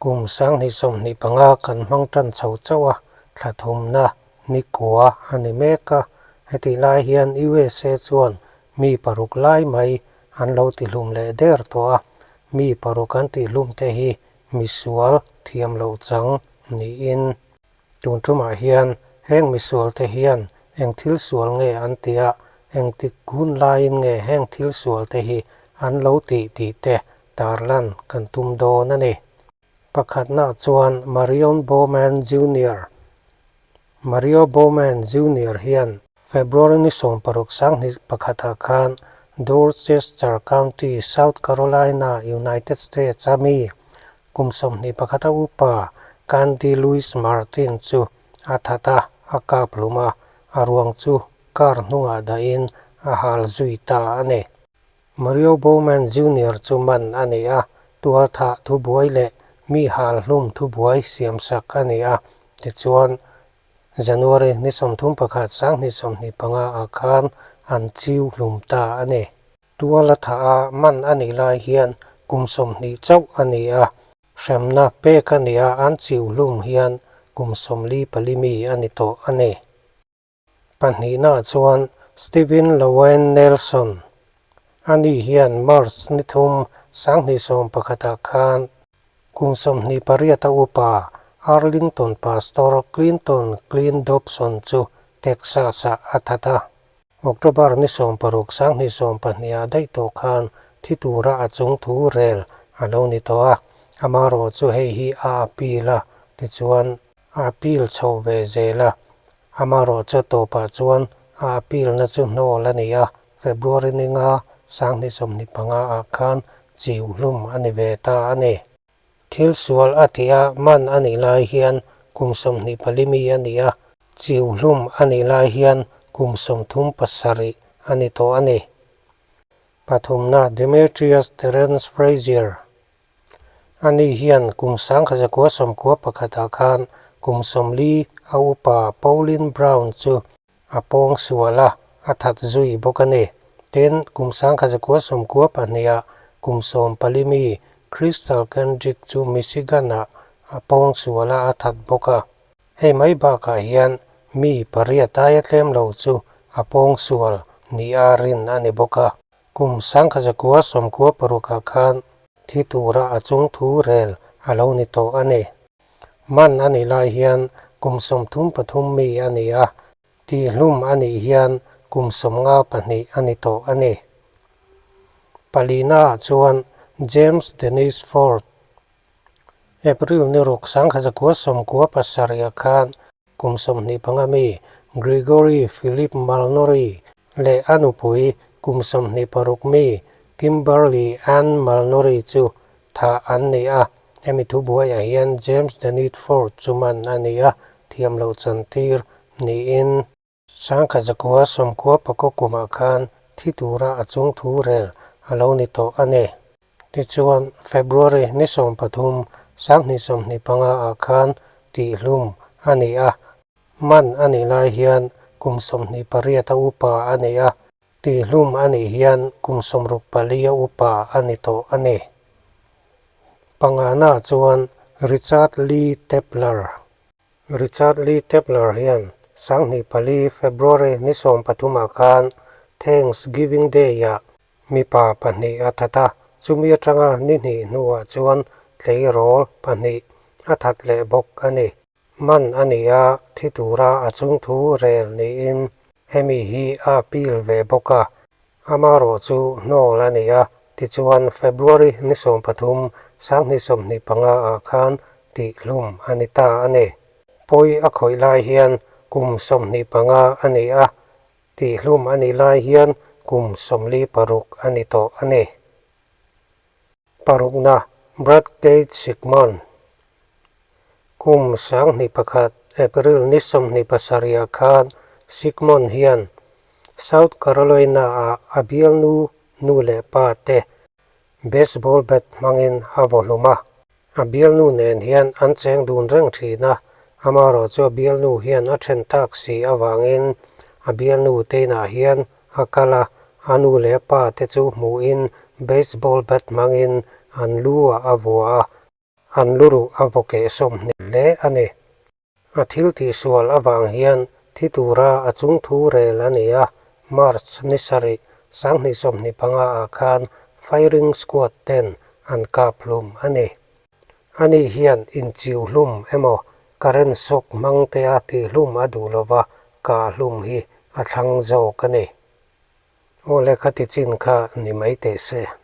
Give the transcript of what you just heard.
Kum 2025 kan hmang tan chho chauh a, thla thumna ni kua a ni mek a. Hetih lai hian USA chuan mi paruk lai mai an lo tihlum leh der tawh a, mi paruk an tihlum te hi misual thiam loh chang niin tun tumah hian heng misual te hian eng thil sual nge an tih a, engtik hun laiin nge heng thil sual te hi an lo tih tih te tarlan kan tum dawn a ni. Pakhatna chuan Marion Bowman Junior Mario Bowman Junior hian February ni 16 2021ah khan Dorchester County, South Carolina, United States a mi kum 21 a upa Candy Louis Martin chu a that a, a kap hlum a, a ruang chu car hnungah dahin a hal zui ta a ni. Mario Bowman Junior chu man a ni a, tualthah thubuai leh mi hal hlum thubuai siamsak a ni a, tichuan January ni 31 2025 ah khan an chiu hlum ta a ni. Tual a thah a, man a nih lai hian kum 20 chauh a ni a, hremna pek a ni a, an chiu hlum hian kum 44 mi a ni tawh a ni. Pahnihna chuan Stephen Lowen Nelson ani hian March ni 3 2011 ah khan kum 28 a upa Arlington Pastor Clinton Clint Dobson chu Texas ah a that a. October ni 16 2020 ah daih tawh khan thi tura a chung thu rel a lo ni tawh a, amarawh chu hei hi a appeal a, tichuan a appeal chho ve zel a, amarawh chu tawpah chuan a appeal na chu hnawl a ni a, February ni 5 2025 ah khan chiu hlum a ni ve ta a ni. Thil sual a ti a, man a nih lai hian kum 24 mi a ni a, chiu hlum a nih lai hian kum 37 a ni tawh a ni. Pathumna Demetrius Terence Frazier ani hian kum 1991 ah khan kum 40 a upa Pauline Brown chu a pawng sual a, a that zui bawk a ni. Tin, kum 1992 ah kum 14 mi Crystal Kendrick chu Michigan ah a pawng sual a, a that bawk a. Hei mai bakah hian mi pariat aia tlem lo chu a pawng sual ni a rin a ni bawk a. Kum 1996 ah khan thi tura a chung thu rel a lo ni tawh a ni. Man a nih lai hian kum 33 mi a ni a, tihlum a nih hian kum 52 a ni tawh a ni. Palina ah chuan James Dennis Ford April ni 6 1997 ah khan kum 25 mi Gregory Philip Malnory leh a nupui kum 26 mi Kimberly Ann Malnory chu thah an ni a, hemi thubuai ah hian James Dennis Ford chu man a ni a, thiam loh chantir niin 1994 kumah khan thi tura a chung thu rel a lo ni tawh a ni. Tichuan February ni 13 2025 ah khan tihlum a ni a, man a nih lai hian kum 28 a upa a ni a, tihlum a nih hian kum 64 a upa a ni tawh a ni. Pangana chuan Richard Lee Tepler Richard Lee Tepler hian 2004 February ni 13 ah khan Thanksgiving Day ah mipa pahnih a that a, chumi atanga ni hnih hnuah chuan tleirawl pahnih a that leh bawk a ni. Man a ni a, thi tura a chung thu rel niin hemi hi a appeal ve bawk a, amarawh chu hnawl a ni a, tichuan February ni 13 2025 ah khan tihlum a ni ta a ni. Pawi a khawih lai hian kum 25 a ni a, tihlum a nih lai hian kum 46 a ni tawh a ni. Parukna Brad Keith Sigmund kum 2001 April ni 27 ah khan Sigmund hian South Carolina ah a bialnu nu leh pa te baseball bat hmangin a vaw hlum a. A bialnu nen hian an cheng dun reng thin a, amarawh chu a bialnu hian a then tak si awangin a bialnu te inah hian a kal a, a nu leh pa te chu hmuhin baseball bat hmangin an lu ah a vua a. An luruh a vaw kehsawm hneh hle a ni. A thil tihsual avang hian thi tura a chungthu rel a ni a, March ni sarih, 2025 ah khan firing squad ten an kap hlum a ni. Ani hian inchiu hlum emaw current shock hmang te a tihhlum a duh lova kah hlum hi a thlang zawk a ni. Aw le khati chin kha ni mai teh se.